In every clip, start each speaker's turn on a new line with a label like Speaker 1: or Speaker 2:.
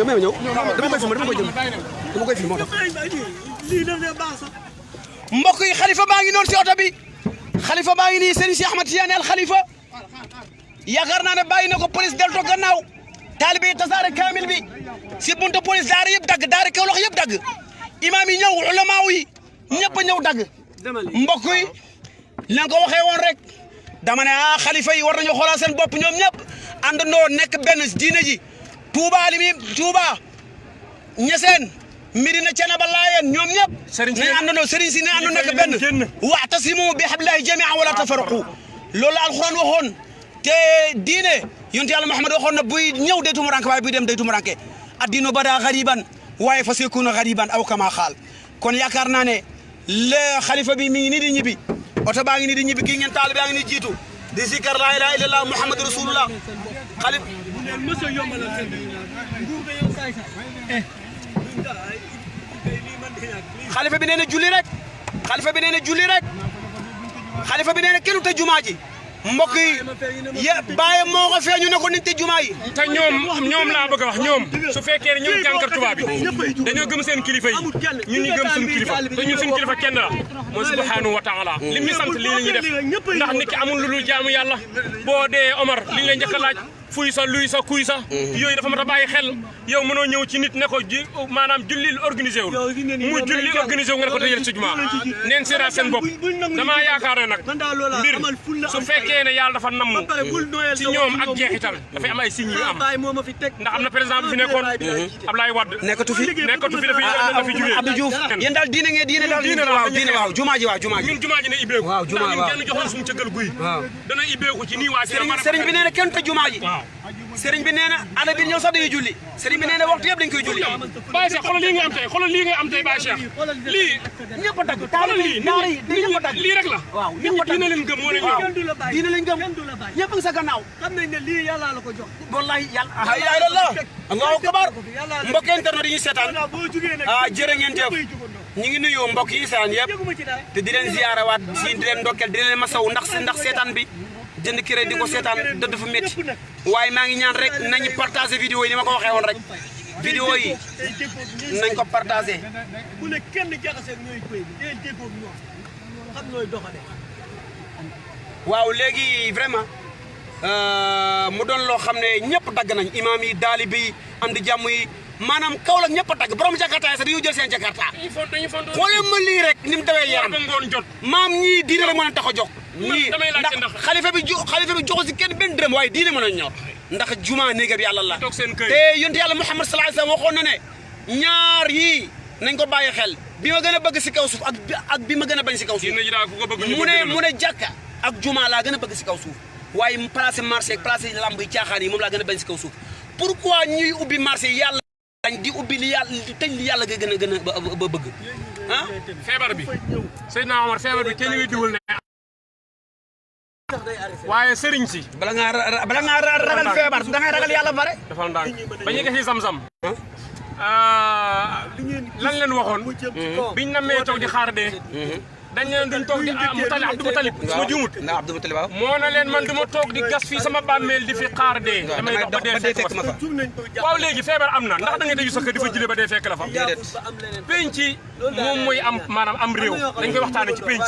Speaker 1: ñëw dama koy filmé moo tax mbokk yi xalifa baa ngi noonu si oto bi xalifa baa ngi nii Serigne Cheikh Ahmad Tidiane Al Khalifa yaakaar naa ne bàyyi na ko police delto gannaaw taalibe yi tasaare kaamil bi si buntu police daara yëpp dagg daara Kaolack yëpp dagg imaam yi ñëw ulamaaw yi ñëpp a ñëw dagg mbokk yi leen ko waxee woon rek dama ne xalifa yi war nañu xoolal seen bopp ñoom ñëpp àndandoo nekk benn diine ji Touba li mi Touba Ñaseen Medina Thiénaba Laayeen ñoom ñëpp nañ àndandoo sëriñ si ne àndandoo nekk benn wa'tasimu bi hablillahi jami'an wala tafarraqu loolu la alxuraan waxoon te diine yonent yàlla Muhammad waxoon na buy ñëw day tumuranke waaye buy dem day tumuranke addinu bada gariban waaye fa sekuna gariban aw kama xaal kon yaakaar naa ne le xalifa bi mi ngi nii di ñibbi oto baa ngi nii di ñibbi kii ngeen taal baa ngi nii jiitu di zikar la ilaha illallah muhammad rasulullah xalif xalifa bi nee na julli rek xalifa bi nee na julli rek xalifa bi nee na kenn te jumaa ji mbokk yi bàyyi moo ko feeñu ne ko nit te jumaa yi
Speaker 2: te ñoom laa bëgg a wax ñoom su fekkee ne ñun jànkar tubaab bi dañoo gëm seen kilifa yi ñun ñu gëm suñu kilifa te ñun suñu kilifa kenn la mooy subhanahu wa taala li ñu sant lii la ñuy def ndax nit ki amul lu dul jaamu yàlla boo dee Omar li ñu lay njëkk a laaj fuy sa luy sa kuy sa yooyu dafa mat a bàyyi xel yow mënoo ñëw ci nit ne ko maanaam julli organisé wul mu julli organisé wu nga ne ko tëjal ci jumaa neen seeraat seen bopp damaa yaakaar ne nag mbir su fekkee ne yàlla dafa namm ci ñoom ak jeexital dafay am ay signes yu am ndax am na président bi fi nekkoon Ablaye Wade
Speaker 1: nekkatu fi
Speaker 2: dafi jógee
Speaker 1: Abdou Diouf yéen daal diine ngeen diine waaw jumaa ji
Speaker 2: ñun jumaa ji ne ibbeeku
Speaker 1: waaw jumaa
Speaker 2: ñun kenn joxoon suñu cëggal guy dana ibbeeku ci nii waa
Speaker 1: sëriñ bi nee na kenn te jumaa ji sëriñ bi nee na ana bi ñëw sax dañuy julli sëriñ bi nee na waxtu yëpp dañ koy julli
Speaker 2: Baye Cheikh xoolal lii nga am tey xoolal lii nga am tey Baye Cheikh lii
Speaker 1: ñëpp a dagg
Speaker 2: xoolal lii
Speaker 1: ñëpp a dagg
Speaker 2: lii rek la
Speaker 1: waaw
Speaker 2: nit ñi diine leen gëm moo leen ñor
Speaker 1: diine lañ gëm ñëpp a ngi sa gannaaw
Speaker 3: xam nañ ne lii yàlla la ko jox
Speaker 1: wallahi yàlla ilaha allahu akbar mbokk internet yi ñu seetaan jërë ngeen jëf ñu ngi nuyu mbokk yi seetaan yëpp te di leen ziyaarawaat si di leen ndokkeel di leen masaw ndax seetaan bi jënd crédit di ko seetaan dëdd fu métti waaye maa ngi ñaan rek nañu partagé vidéo yi ni ma ko waxee woon rek vidéo yi nañ ko partagé
Speaker 3: bu ne kenn jaxase ak ñooy koy bi déggoog ñoom xam nooy doxale
Speaker 1: waaw léegi vraiment mu doon loo xam ne ñëpp dagg nañ imaam yi daalibe yi am di jàmm yi maanaam Kaolack ñëpp a dagg borom jakarta yi sax dañu jël seen jakarta xoolee ma lii rek ni mu dawee yaram maam ñii diine rek mën a tax a jóg ñii ndax xalifa bi joxu si kenn benn dërëm waaye diine mën a ñor ndax juma néegam yàlla la te yonent yàlla Muhammad sallallahu alayhi wasallam waxoon na ne ñaar yii nañ ko bàyyi xel bi ma gën a bëgg si kaw suuf ak bi ma gën a bañ si kaw suuf mu ne jàkka ak juma laa gën a bëgg si kaw suuf waaye place marché ak place lamb yi caaxaan yi moom laa gën a bañ si kaw suuf pourquoi ñuy ubbi marché yàlla di ubbi li yàlla di tëj li yàlla gën a bëgg ah
Speaker 2: feebar bi Seydina Omar feebar bi kenn weddiwul ne waaye sëriñ si
Speaker 1: bala ngaa ragal feebar da ngay ragal yàlla bare
Speaker 2: dafa ndànk ba ñu gis Zamzam lan leen waxoon biñ namee toog di xaar dee dañ leen duñ toog di Abdou Moutalib sama juumut
Speaker 1: Abdou Moutalib waaw
Speaker 2: moo na leen man du ma toog di gas fii sama bàmmeel di fi xaar dee damay dox ba dee fekk ma fa waaw léegi feebar am na ndax da nga tëju sa kër di fa jëlee ba dee fekk la fa penc moom mooy am maanaam am réew dañ koy waxtaane ci penc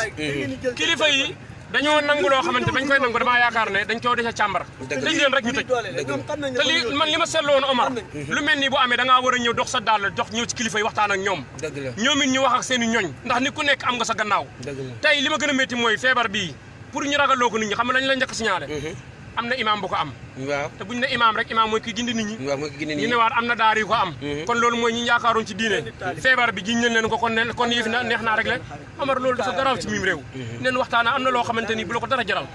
Speaker 2: kilifa yi dañoo nangu loo xamante bañ koy nangu damaa yaakaar ne dañ koo dese càmbar tëj leen rek ñu tëj te li ma seetlu woon Omar lu mel nii bu amee da ngaa war a ñëw dox sa dàll dox ñëw ci kilifa yi waxtaan ak ñoom ñoom it ñu wax ak seen i ñoñ ndax ni ku nekk am nga sa gannaaw tey li ma gën a métti mooy feebar bii pour ñu ragaloo ko nit ñi xam nga lañ la njëkk signalé am na imam bu ko am
Speaker 1: waaw
Speaker 2: te buñ ne imam rek imam mooy ki gindi nit ñi ñu ne waat am na daar yu ko am kon loolu mooy ñi yaakaaroon ci diine feebar bi jiñ leen ko kon yëf na neex naa rek le Omar loolu dafa garaaw ci mim réew neen waxtaana am na loo xamante ni bu la ko dara jaral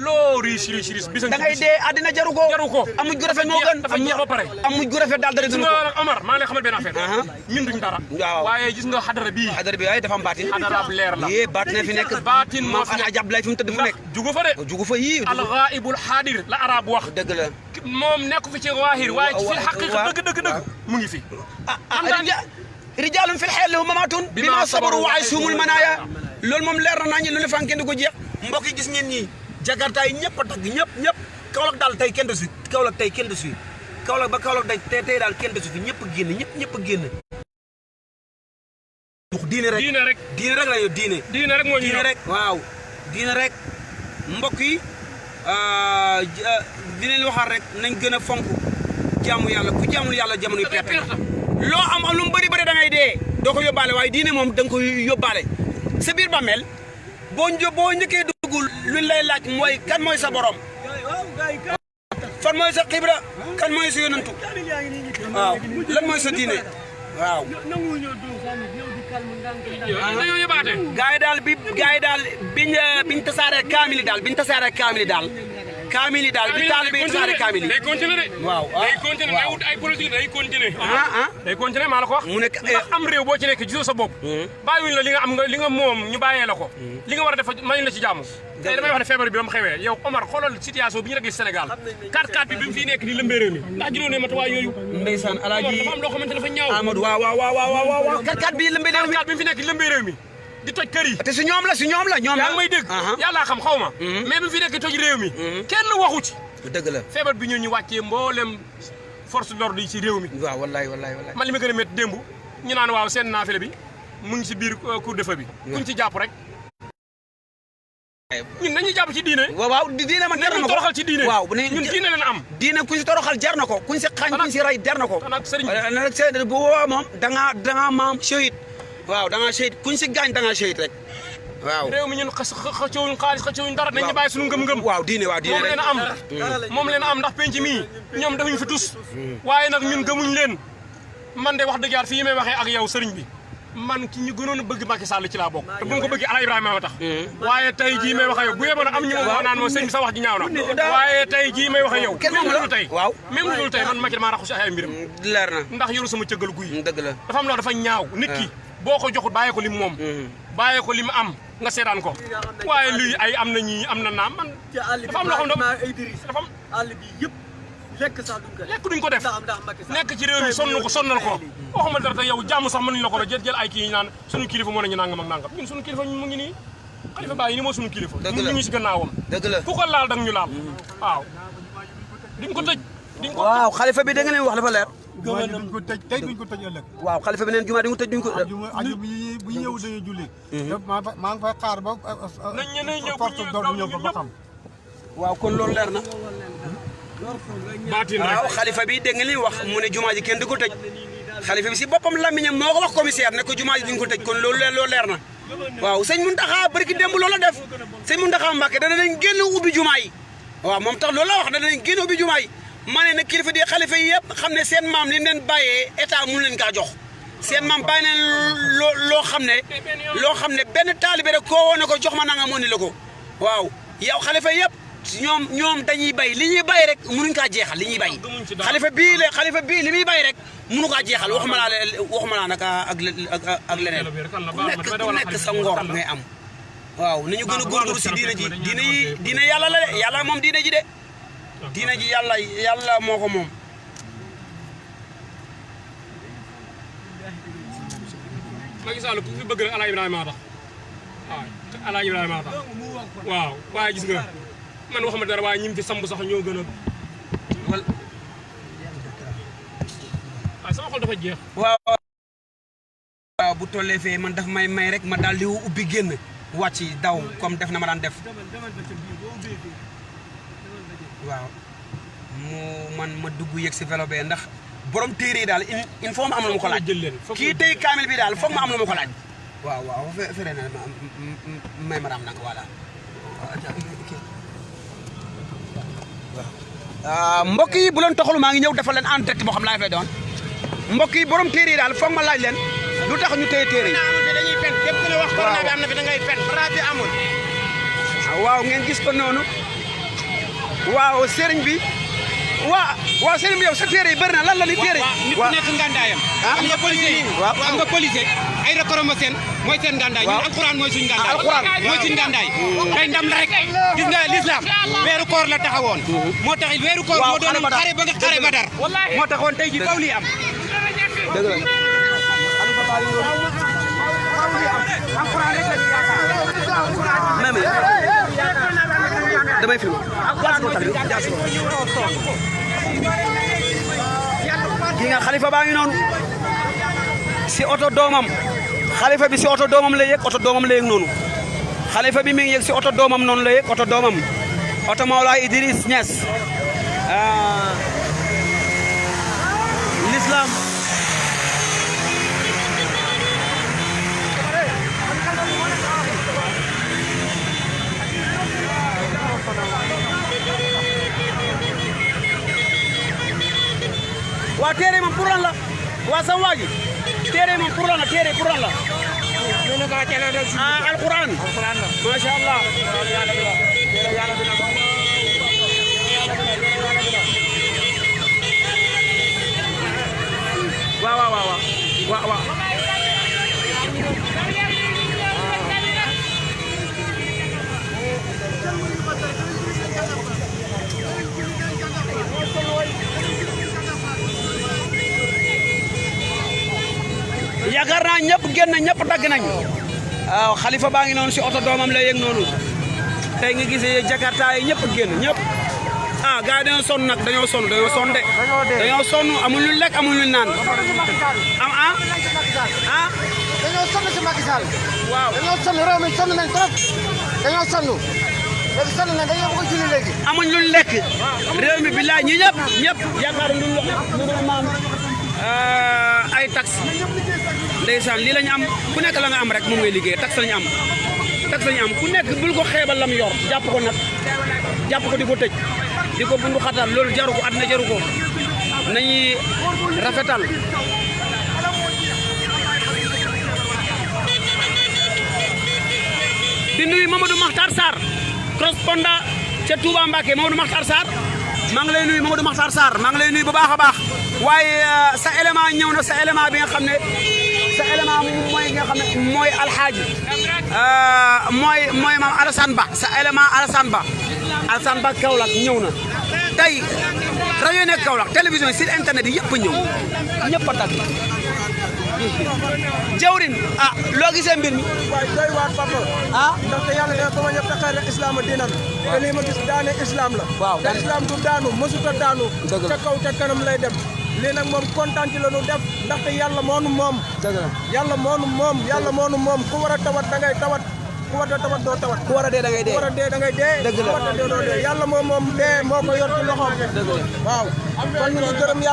Speaker 2: loo riis bisa
Speaker 1: da ngay dee àddina jaru ko amuj gu rafet moo gën
Speaker 2: dafa ñëw ba pare
Speaker 1: amuj gu rafet daal dara gën ko
Speaker 2: Omar maa ngi lay xamal benn affaire ñun duñ dara waaye gis nga xadara bii
Speaker 1: waaye dafa am baatin
Speaker 2: xadara bu leer la
Speaker 1: baatin fi nekk
Speaker 2: baatin moo fi
Speaker 1: nekk Abdoulaye fi mu tëdd fu nekk
Speaker 2: jugu fa de
Speaker 1: jugu fa yii
Speaker 2: al ghaibul hadir la arab wax
Speaker 1: dëgg la
Speaker 2: moom nekku fi ci waahir waaye ci fi xaqiqa dëgg mu ngi fi
Speaker 1: rijaalun fil hayati lahum mamaatun bima sabaru wa aysumul manaaya loolu moom leer na nañu lu ne fan kenn du ko jeex mbokk yi gis ngeen ñii jakarta yi ñëpp a tagg ñëpp Kaolack daal tey kenn du si Kaolack tey kenn du si Kaolack ba Kaolack daj tey daal kenn desu fi ñëpp génn ñëpp génn diine rek la yow diine
Speaker 2: rek moo ñu
Speaker 1: diine rek waaw diine rek mbokk yi di leen waxaat rek nañ gën a fonk jaamu yàlla ku jaamul yàlla jamono yu perte loo am lu mu bëri da ngay dee doo ko yóbbaale waaye diine moom da nga ko yóbbaale sa biir bàmmeel boo njëkkee dugg luñ lay laaj mooy kan mooy sa borom fan mooy sa xibra kan mooy sa yonantu waaw lan mooy sa diine waaw gaay daal biñ tasaaree kaamil daal bi taalibe tasaaree kaamil
Speaker 2: day continuer de
Speaker 1: waaw
Speaker 2: day continuer day wut ay politique day continuer day continuer maa la ko wax
Speaker 1: mu nekk
Speaker 2: ndax am réew boo ci nekk gisoo sa bopp bàyyiwuñ la li nga moom ñu bàyyee la ko li nga war a def mayuñ la ci jàmm tey damay wax ne feebar bi ba mu xewee yow Omar xoolal situation bi ñu réglé Sénégal 4-4 bi mu fi nekk di lëmbee réew mi ndax jëloo ne matuwaay yooyu
Speaker 1: ndeysaan alaaji
Speaker 2: dafa am loo xamante dafa ñaaw
Speaker 1: Amadou waaw 4-4 bi lëmbee réew mi
Speaker 2: 4-4 bi mu fi nekk di lëmbee réew mi di toj kër yi
Speaker 1: te si ñoom la
Speaker 2: yaa ngi may dégg yàllaa xam xaw ma mais bi mu fi nekk toj réew mi kenn waxu ci
Speaker 1: dëgg la
Speaker 2: feebar bi ñun ñu wàccee mboolem force de l'ordre yi ci réew mi
Speaker 1: waaw wallaay
Speaker 2: man li ma gën a métti démb ñu naan waaw seen naafile bi mu ngi ci biir couvre-feu bi kuñ ci jàpp rek ñun nañu jàpp ci diine
Speaker 1: waaw diine man jar na ko
Speaker 2: toroxal ci diine
Speaker 1: waaw
Speaker 2: ñun diine leen am
Speaker 1: diine kuñ si toroxal jar na ko kuñ si xañ kuñ si ray jar na ko
Speaker 2: nag sëriñ
Speaker 1: nag sëriñ bu woowaa moom da nga maam shahid waaw da nga shahid kuñ si gaañ da nga shahid rek waaw
Speaker 2: réew mi ñun xëccewuñ xaalis xëccewuñ dara nañu bàyyi suñu ngëm-ngëm
Speaker 1: waaw diine
Speaker 2: moom leen am ndax penc mii ñoom defuñ fi tus waaye nag ñun gëmuñ leen man de wax dëgg yàlla fii may waxee ak yow sëriñ bi man ki ñu gënoon a bëgg Macky Sall ci laa bokk te bu ma ko bëgg Ala Ibrahima ma tax waaye tey jii may wax ak yow bu yeboon am ñu ma naan ma sëñ bi sa wax ji ñaaw na waaye tey jii may wax ak yow même lu tey
Speaker 1: waaw
Speaker 2: même lu tey man Macky damaa raxu si ay mbiram
Speaker 1: leer na
Speaker 2: ndax yoru sama cëggal guy
Speaker 1: dëgg la
Speaker 2: dafa am loo dafa ñaaw nit ki boo ko joxut bàyyee ko lim moom bàyyee ko lim am nga seetaan ko waaye lii ay am na ñii am na naam man dafa am loo xam ne dafa am
Speaker 3: àll bi yëpp lekk
Speaker 2: duñ ko def nekk ci réew mi sonnal ko waxuma dara te yow jàmm sax mënuñ la ko la jël ay kii naan suñu kilifa moo nañu nangam ak nangam ñun suñu kilifa mu ngi nii xalifa bàyyi ni moo suñu kilifa ñu ngi si gannaawam ku ko laal dang ñu laal waaw diñ ko tëj
Speaker 1: waaw xalifa bi da nga leen wax dafa leer
Speaker 4: duñ ko tëj tey duñ ko tëj ëllëg
Speaker 1: waaw xalifa bi neen jumaa duñ ko tëj duñ ko
Speaker 4: aju bu ñëw dañuy julli maa ngi fay xaar ba force d'ordre ñëw fa ba xam
Speaker 1: waaw kon loolu leer na waaw xalifa bi dégg nga li wax mu ne jumaa ji kenn du ko tëj xalifa bi si boppam lamiñam moo ko wax commissaire ne ko jumaa ji duñ ko tëj kon loolu leer na waaw sëñ Mountakha barki démb loolu la def sëñ Mountakha Mbacké dana nañ génn ubbi jumaa yi waaw moom tax loolu la wax dana nañ génn ubbi jumaa yi ma ne nag kilifa di xalifa yi yëpp xam ne seen maam li leen bàyyee état mun leen kaa jox seen maam bàyyi neen loo xam ne benn taalibe rek koo woon ne ko jox ma nanga moo ni la ko waaw yow xalifa yëpp ñoom dañuy bay li ñuy bay rek munuñ kaa jeexal li ñuy bay xalifa bii li muy bay rek munu kaa jeexal waxuma laa nag ak leneen ku nekk sa ngor ngay am waaw nañu gën a góorgóorlu si diina ji diina yàlla la de yàlla moom diina ji de diina ji yàlla moo ko moom
Speaker 2: Macky Sall ku fi bëgg rek Ala Ibrahima tax waaw Ala Ibrahima tax waaw waaye gis nga man waxuma dara waaye ñi fi samb sax ñoo gën a wal waaw sama xol dafa jeex
Speaker 1: waaw bu tollee fee man daf may rek ma daal di ubbi génn wàcc daw comme def na ma daan def waaw man ma dugg yëg si vélo bee ndax borom téere yi daal il faut ma am lu ma ko laaj kii tey kaamil bi daal foog ma am lu ma ko laaj waaw fere na may ma raam nag voilà mbokk yi bu leen toxalu maa ngi ñëw defal leen en direct boo xam laa fay doon mbokk yi borom téere yi daal foog ma laaj leen lu tax ñu téye téere yi
Speaker 2: dañuy fen képp ku ne wax corona bi am na fi da ngay fen corona bi amul
Speaker 1: waaw ngeen gis ko noonu waaw sëriñ bi waaw sëriñ bi yow sa téere yi bëri na lan la li téere
Speaker 5: nit ku nekk ngàndaayam am nga policier yi am nga policier ay rekoroma seen mooy seen ngàndaay ñun alxuraan mooy suñu ngàndaay mooy suñu ngàndaay tey ndam la rek gis nga l'islam weeru koor la taxawoon moo tax weeru koor moo doon xare ba nga xare ba dar moo taxoon tey ji faw lii am
Speaker 1: dëgg la damay film nga xalifa baa ngi noonu si oto doomam xalifa bi si oto doomam la yëg oto doomam la yëg noonu xalifa bi mi ngi yëg si oto doomam noonu la yëg oto doomam oto Mawlaay Idriss Niass l'islam waa téere moom pour lan la waa sa waa ji téere moom pour lan la téere pour lan la ah alquran masha Allah waaw yaakaar naa ñëpp génn ñëpp dagg nañ waaw xalifa baa ngi noonu si oto doomam la yëg noonu tey nga gisee Jakarta yi ñëpp génn ñëpp ah gars yi dañoo sonn nag dañoo sonn de dañoo sonn amul lu lekk amul lu naan
Speaker 4: dañoo sonn si Macky Sall.
Speaker 1: waaw
Speaker 4: dañoo sonn réew mi sonn nañ trop dañoo sonn léegi sonn nañ dañoo bëgg a julli léegi.
Speaker 1: amuñ lu lekk réew mi billaay ñi ñëpp yaakaar lu maam ay taxe ndeysaan lii lañu am ku nekk la nga am rek moom ngay liggéey taxe lañu am ku nekk bul ko xeebal lam yor jàpp ko nag jàpp ko di ko tëj di ko bundu xatal loolu jaru ko àddina jaru ko nañuy rafetal di nuyu Mamadou Makhtar Sarr correspondant ca Touba Mbacké Mamadou Makhtar Sarr maa ngi lay nuyu Mamadou Makhtar Sarr maa ngi lay nuyu bu baax a baax waaye sa élément ñëw na sa élément bi nga xam ne sa élément mooy nga xam ne mooy alxaaji mooy maam Alassane Ba sa élément Alassane Ba Kaolack ñëw na tey rajo yi nekk Kaolack télévision site internet yi yëpp a ñëw ñëpp a tàgg jawrin loo gisee mbir mi
Speaker 3: waay doy waar papa ndaxte yàlla ne ko ma ñëpp taxaare islam diinan te lii ma gis daane islam la
Speaker 1: waaw
Speaker 3: te islam du daanu mësuta daanu ca kaw ca kanam lay dem lii nag moom kontaan ci la ñu def ndaxte yàlla moonu moom yàlla moonu moom ku war a tawat da ngay tawat ku war a tawat doo tawat
Speaker 1: ku war a dee da ngay dee
Speaker 3: ku war a dee da ngay dee
Speaker 1: dëgg la
Speaker 3: ku war a dee doo dee yàlla moom dee moo ko yor ci loxoom waaw kon ñu ngi gërëm